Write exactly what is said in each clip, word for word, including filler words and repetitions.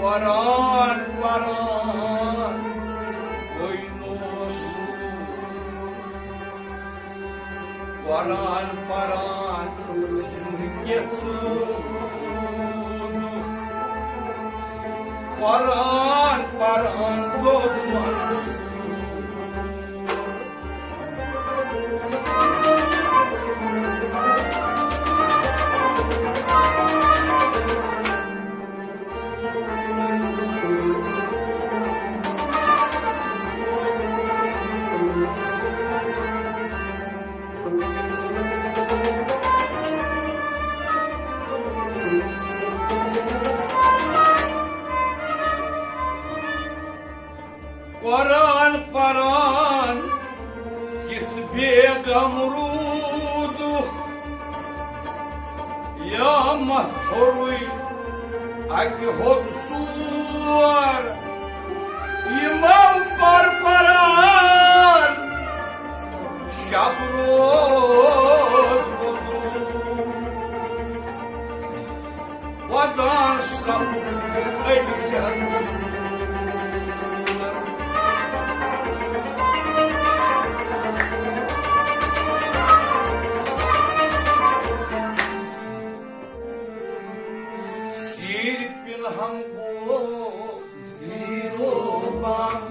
پران پران گوٚو نوسوٗر۔ قرآن پران زندگی ژوٗرُکھ۔ قرآن پران دود منصور۔ قرآن پران کِتھ بیگم روٗدُکھ، یا مہ ہورُے اَکہِ ہۄد ژور۔ یِمو پَر پَران شب روز وۄدوٗر۔ ودان سپُد أڈجن سوٗر۔ سیٖرِ پِنہان گوٚو زیٖرو بم،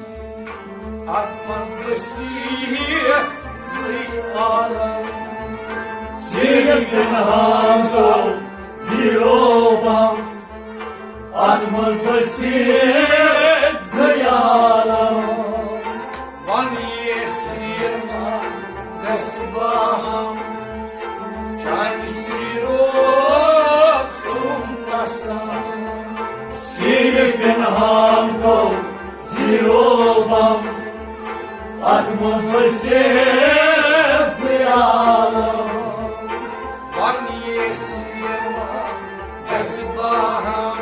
اتھ منٛز وسیع زٕے عالم۔ سیٖرِ پِنہان گوٚو زیٖرو بم، اتھ منٛز وسیع زٕے عالم۔ ون یے سیٖر ما گژھِ باہم، چانہِ سیٖرُک چھُم قسم۔ سیٖرِ پِنہان گوٚو زیٖرو بم، اتھ منٛز وسیع زٕے عالم۔ ون یے سیٖر ما گژھِ باہم،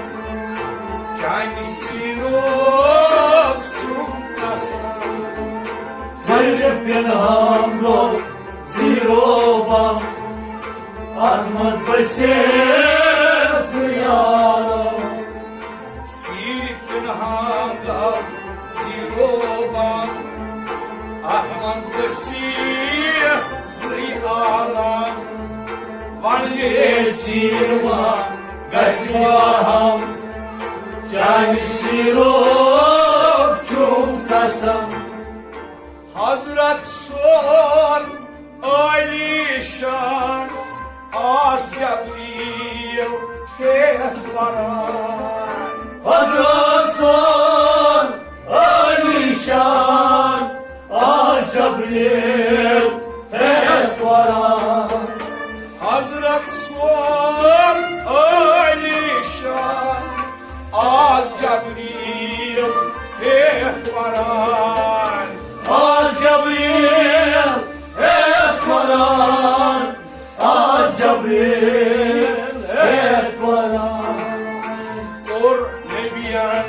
چانہِ سیٖرُک چھُم قسم۔ سیٖرِ پِنہان گوٚو زیٖرو بم، اتھ منٛز وسیع زٕے عالم۔ سیٖرِ پِنہان گوٚو زیٖرو بم، اتھ منٛز وسیع زٕے عالم۔ ون یے سیٖر ما گژھِ باہم، چانہِ سیٖرُک چھُم قسم۔ حضرت سون عالی شان آز جبریل ہیتھ وران۔ حضرت سون عالی شان آز جبریل ہیتھ وران۔ حضرت سون عالی شان آز جبریل ہیتھ وران۔ آز جبریل ہیتھ وران۔ آز جبریل ہیتھ وران۔ کوٚر نبیَن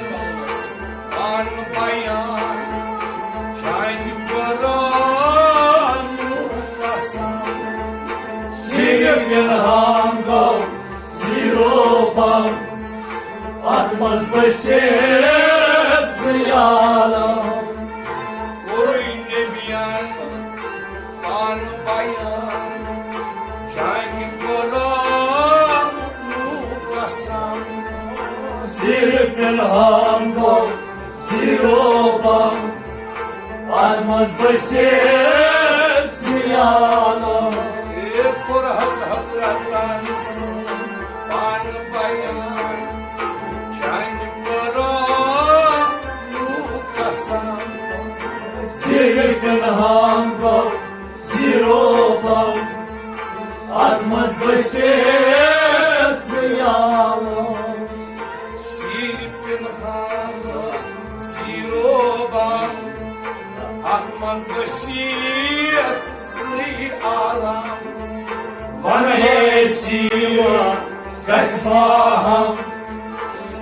پانہٕ بیان، چانہِ قرآنُک قسم۔ سیٖرِ پِنہان گوٚو زیٖرو بم، اتھ منٛز وسیع زٕے عالم۔ کوٚرُے نبیَن پانہٕ بیان، چانہِ قرآنُک قسم۔ سیٖرِ پِنہان گوٚو زیٖرو بم، اتھ منٛز وسیع زٕے عالم۔ اے کوٚر حض حضرتن پانہٕ بیان، چانہِ قرآنُک قسم۔ سیٖرِ پِنہان گوٚو زیٖرو بم، اتھ منٛز وسیع زٕے عالم۔ سیٖرِ پِنہان گوٚو زیٖرو بم، اتھ منٛز وسیع زٕے عالم۔ ون ہے سیٖر ما گژھِ باہم،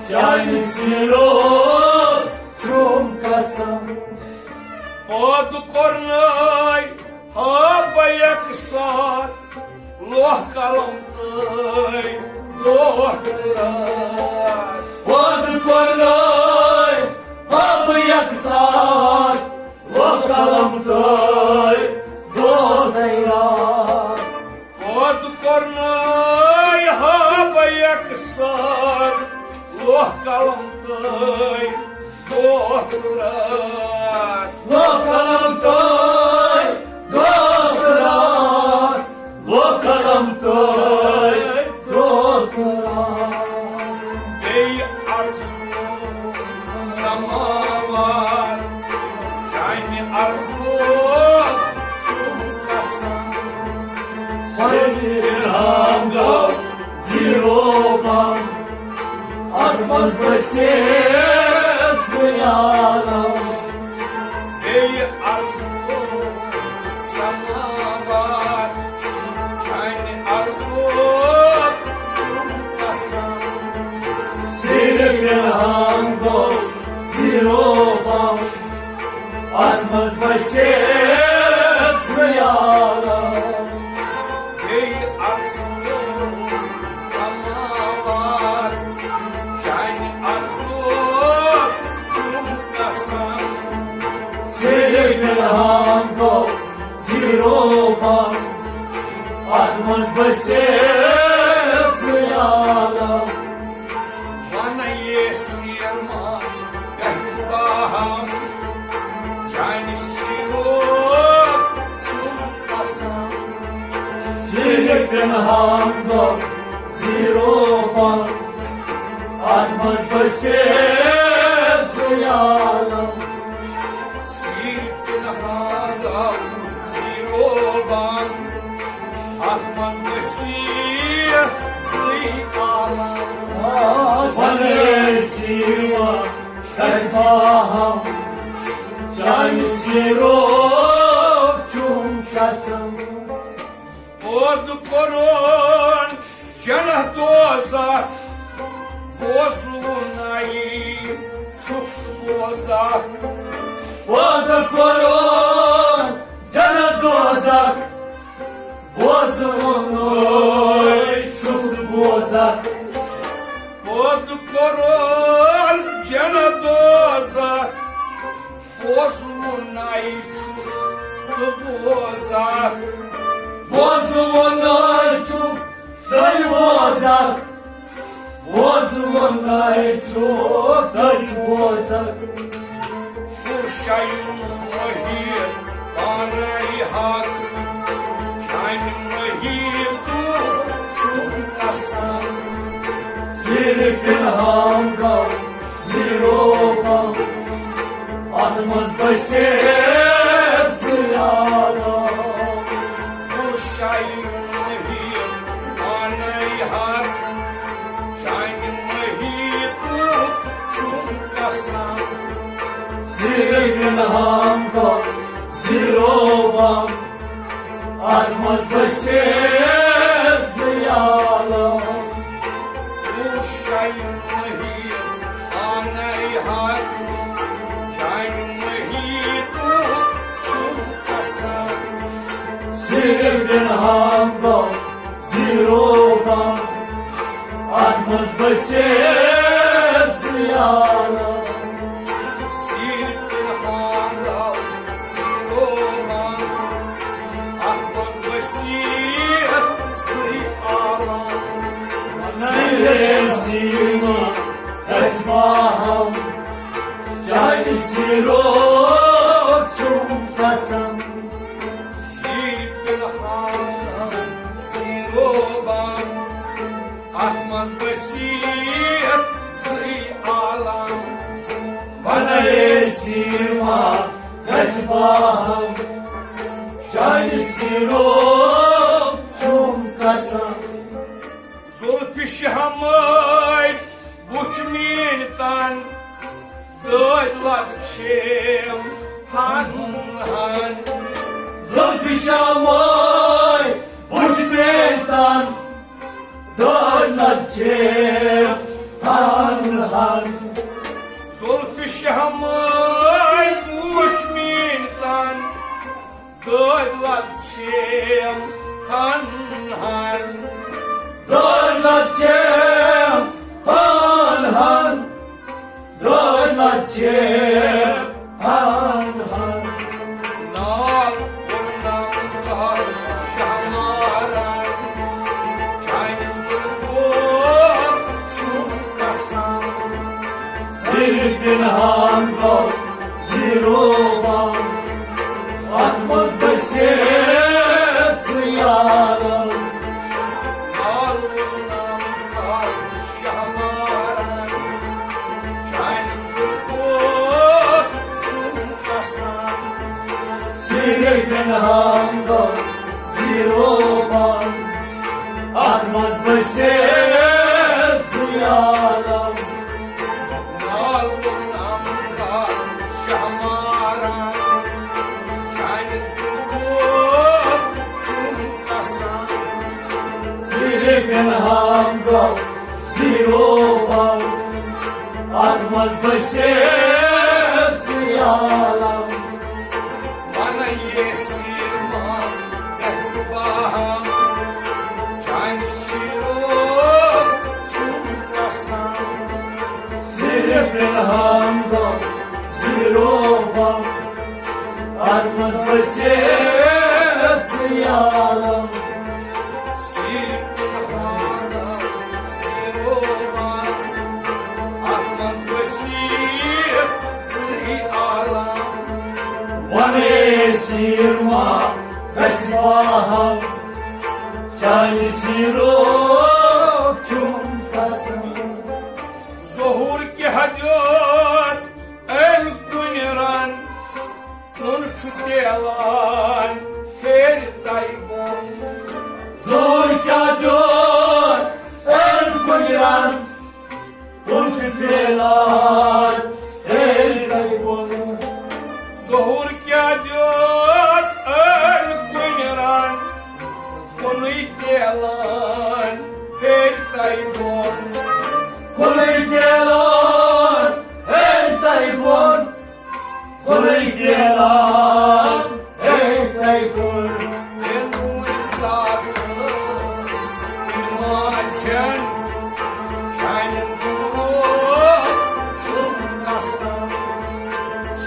چانہِ سیٖرُک چھُم قسم۔ پٲدٕ کوٚرنَے ہا بہٕ یکساں لوح قلم تہٕ لوح قرآن۔ پٲدٕ کرنٲے آب یکسار، لوہ قلم تہٕ دود حیران۔ پٲدٕ کرنٲے آب یکسار، لوہ قلم تہٕ دود راتھ۔ لوہ قلم تہٕ دود راتھ، لوہ قلم تہٕ دود راتھ۔ بیٚیہِ عرضو سماوار، چانہِ عرضو چھُم قسم۔ شیرِ ہامدو زیٖرو بم، اتھ منٛز بسے زٕے عالم۔ بیٚیہِ عرضو سماوار، چانہِ عرضو چھُم قسم۔ شیرِ ہامدو زیٖرو بم، اتھ منٛز بسے زٕے عالم۔ بیٚیہِ عرضو سماوار، چانہِ عرضو چھُم قسم۔ شیرِ ہامدو زیٖرو بم، اتھ منٛز بسے زٕے عالم۔ ونیے سیرما گژھِ باہم، چانہِ سیرو چھُم قسم۔ شیرِ ہامدو زیٖرو بم، اتھ منٛز بسے زٕے عالم۔ شیرِ ہامدو زیٖرو بم، اتھ منٛز بسے زٕے عالم۔ ونیے سیرما گژھِ باہم، چانہِ سیرو چھُم قسم۔ پٲدٕ کوٚرُن جنت دوزخ، بوزُن نَیہِ چھُکھ بوزان۔ پٲدٕ کوٚرُن جنت دوزخ، بوزُن نَے چھُکھ بوزان۔ پٲدٕ کوٚرُن جنت دوزخ، بوزُن نَے چھُکھ بوزان۔ بوزُن نَے چھُکھ تُہۍ بوزان، بوزُن نَے چھُکھ تُہۍ بوزان۔ پُرشاہی محیط پانے حق، چانہِ محیطُک چھُم قسم۔ صرف الہام گو زیٖرو بم، اتھ منٛز بسے زٕے عالم۔ پُرشاہی محیط پانے حق، چانہِ محیطُک چھُم قسم۔ صرف الہام گو زیٖرو بم، اتھ منٛز بسے زٕے عالم۔ پُرشاہی محیط پانے حق، چانہِ محیطُک چھُم قسم۔ صرف الہام گو زیٖرو بم، اتھ منٛز بسے زٕے عالم۔ صرف الہام گو زیٖرو بم، اتھ منٛز بسے زٕے عالم۔ نَے سیرما گژھِ باہم، چانہِ سیرو چھُم قسم۔ صرف الہام گو زیٖرو بم، اتھ منٛز بسے زٕے عالم۔ نَے سیرما گژھِ باہم، چانہِ سیرو چھُم قسم۔ زُلفِ شہمٲے بُچھ میٲنۍ تن، دٲدۍ لد چھیم ہن ہن۔ زُلفِ شہمٲے بُچھ میٲنۍ تن، دٲدۍ لد چھیم ہن ہن۔ زُلفِ شہمٲے بُچھ میٲنۍ تن، دٲدۍ لد چھیم ہن ہن۔ دٲدۍ لد چھیم ہن ہن۔ پنہان گوٚو زیٖروبان، اتھ منٛز بسے ژٕے عالم۔ سیٖرے پنہان گوٚو زیٖروبان، اتھ منٛز بسے ژٕے عالم۔ سیٖرے پنہان گوٚو زیٖروبان، اتھ منٛز بسے ژٕے عالم۔ سیٖرے پنہان گوٚو زیٖروبان، اتھ منٛز بسے ژٕے عالم۔ ونے سیٖر ما گژھِ باہم، چانہِ سیٖرُک چھُم قسم۔ ظہور کیٛاہ دیُت أمۍ کُنہِ رن، کُن چھُ تیلان ہیٚرِ تَے بۄن۔ ظہور کیٛاہ دیُت أمۍ کُنہِ رن، کُن چھُ تیلان ہیٚرِ تَے بۄن۔ ظہور کیٛاہ دیُت أمۍ کُنہِ رن، کُنُے تیلان ہیٚرِ تَے بۄن۔ کُنُے تیلان ہیٚرِ تَے بۄن۔ کُنُے تیلان ہیٚرِ تَے بۄن۔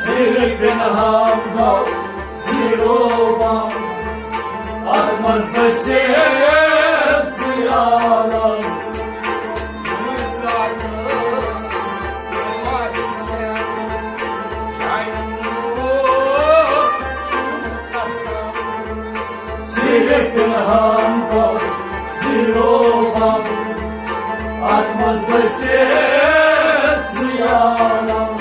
سیٖرے پنہان گوٚو زیٖروبان، اتھ منٛز بسے ژٕے عالم۔ سیٖرے پنہان گوٚو زیٖروبان، اتھ منٛز بسے ژٕے عالم۔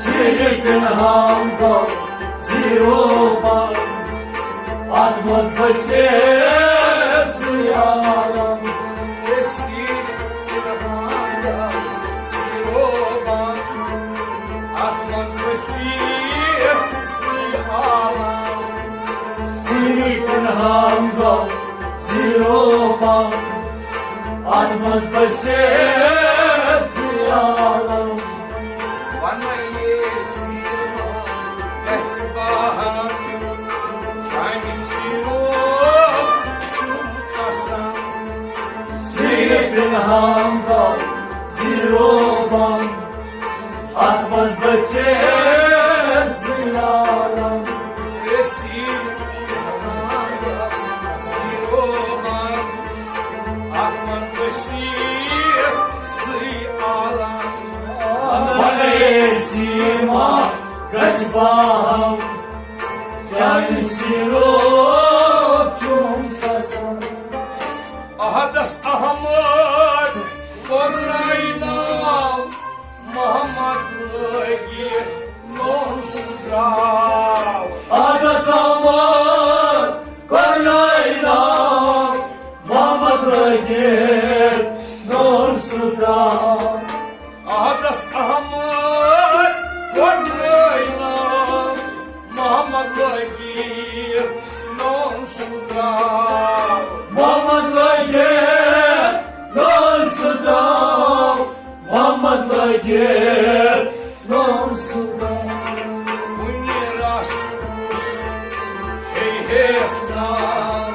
سیٖرے پنہان گوٚو زیٖروبان، اتھ منٛز بسے ژٕے عالم۔ سیٖرے پنہان گوٚو زیٖروبان، اتھ منٛز بسے ژٕے عالم۔ سیٖرے پنہان گوٚو زیٖروبان، اتھ منٛز بسے ژٕے عالم۔ ونے سیٖر ما گژھِ باہم، چانہِ سیٖرُک چھُم قسم۔ احدس احمد کوٚر ناو، محمد لٲگِتھ نوٚن سُہ درٛاو۔ احدس احمد کوٚر ناو، محمد لٲگِتھ نوٚن سُہ درٛاو۔ احدس احمد کوٚر ناو، محمد لٲگِتھ نوٚن سُہ درٛاو۔ محمد لٲگِتھ نوٚن سُہ درٛاو۔ محمد لٲگِتھ نوٚن سُہ درٛاو۔ کُنہِ رس کُس ہیٚیہِ ہیس ناو،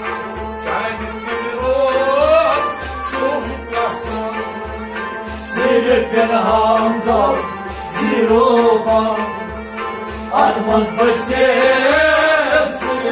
چانہِ دِلُک چھُم قسم۔ سیٖرے پنہان گوٚو زیٖروبان، اتھ منٛز بسے ژٕے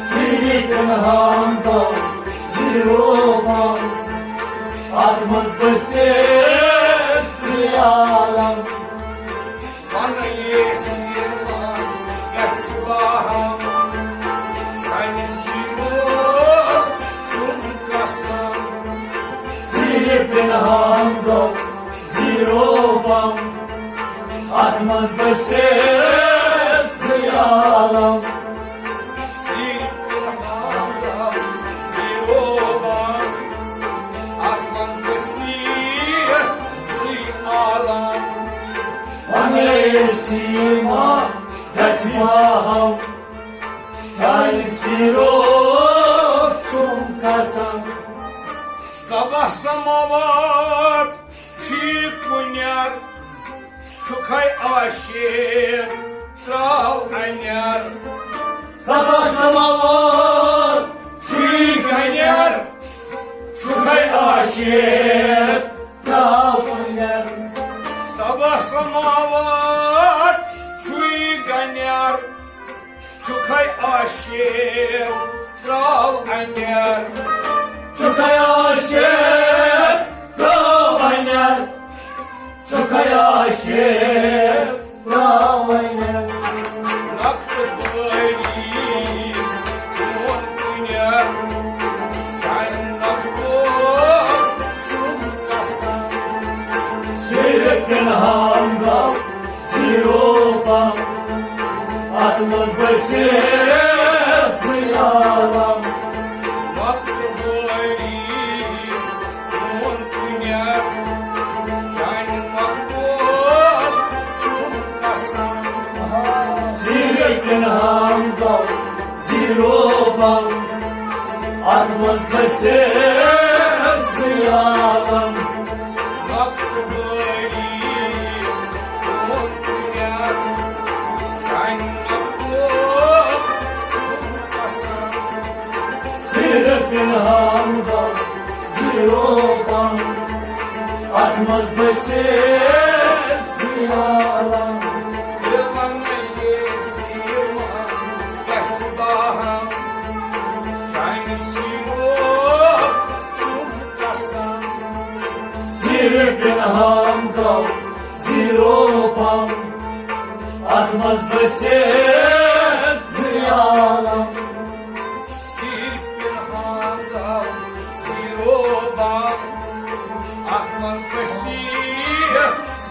صرف پنہان تو زیرو بم، اتھ منٛز بسے زی عالم۔ ونہٕ ییٚسہِ ما گژھِ واہم، چانہِ سیٖرو چھُم قسم۔ صرف پنہان تو زیرو بم، اتھ منٛز بسے زی عالم۔ صرف پنہان تو زیرو بم، اتھ منٛز بسے زی عالم۔ ونہٕ ییٚسہِ ما گژھِ واہم، چانہِ سیٖرو چھُم قسم۔ سبع سماوات چھُے کُنٮ۪ر، چھُکھے آشیر تراو انٮ۪ر۔ سبع سماوات چھُے کُنٮ۪ر، چھُکھے آشیر تراو انٮ۪ر۔ سبع سماوات چھُے کُنٮ۪ر، چھُکھے آشیر تراو انٮ۪ر۔ چھُکھے آشیر تراو انٮ۪ر۔ چھُکھے آشیر تراو انٮ۪ر۔ نقد بٲری چون کُنٮ۪ر، جنت گوٚو چھُم قسم۔ صرف پنہان گوٚو زیرو بم، اتھ منٛز بسے زی عالم۔ وقت بٲری چون کُنٮ۪ر، چانہِ مقبول چھُم قسم۔ صرف پنہان گوٚو زیرو بم، اتھ منٛز بسے زی عالم۔ وقت بٲری چون کُنٮ۪ر، چانہِ مقبول چھُم قسم۔ صرف پنہان گوٚو زیرو بم، اتھ منٛز بسے زی عالم۔ یہِ ونہٕ ییٚسہِ ما گژھِ واہم، چانہِ سیٖرو چھُم قسم۔ صرف پنہان گوٚو زیرو بم، اتھ منٛز بسے زی عالم۔ صرف پنہان گوٚو زیرو بم، اتھ منٛز بسے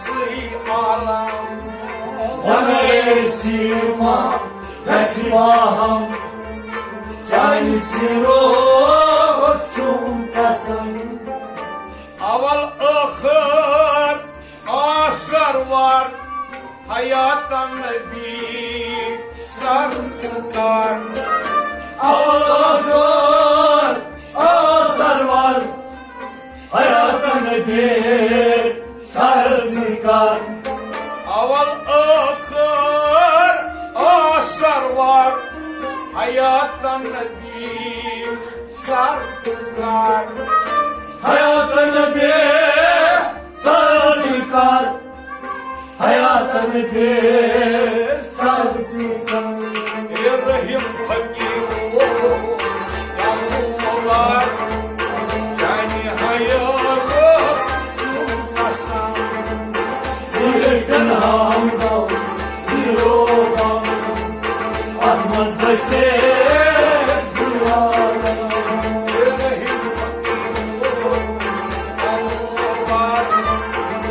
زی عالم۔ ونہٕ ییٚسہِ ما گژھِ واہم، چانہِ سیٖرو چھُم قسم۔ اول ٲخر آ سرور حیاتن نبی سر ژٕ کر۔ اول ٲخر آ سرور حیاتن نبی سر ژٕ کر۔ اول ٲخر آ سرور حیاتن نبی سر ژٕ کر۔ حیاتن نبی سر ژٕ کر۔ حیاتن نبی سر ژٕ کر۔ اے رحیم فقیرو، یا مولا، چانہِ حیاتُک چھُم قسم۔ صرف پنہان گوٚو زیرو بم، اتھ منٛز بسے زی عالم۔ اے رحیم فقیرو، یا مولا،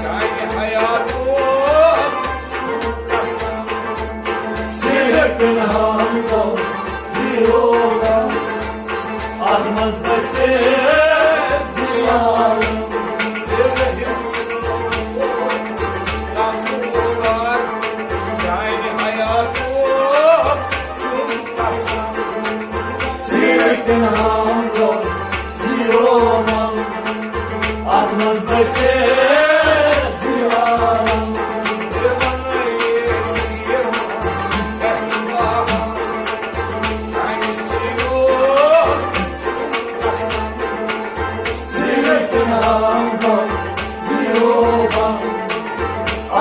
چانہِ حیاتُک چھُم قسم۔ صرف پنہان گوٚو زیرو بم، اتھ منٛز بسے زی عالم۔ چانہِ حیاتُک چھُم قسم۔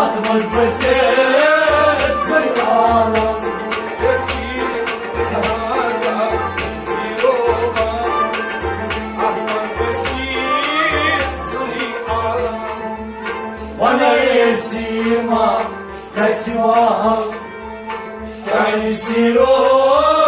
اتھ منٛز بسیت زٕے عالم۔ وسیع عالم، زیرو عالم۔ اتھ منٛز بسیت زٕے عالم۔ ونے سیما گژھِ محل چانہِ سیرو۔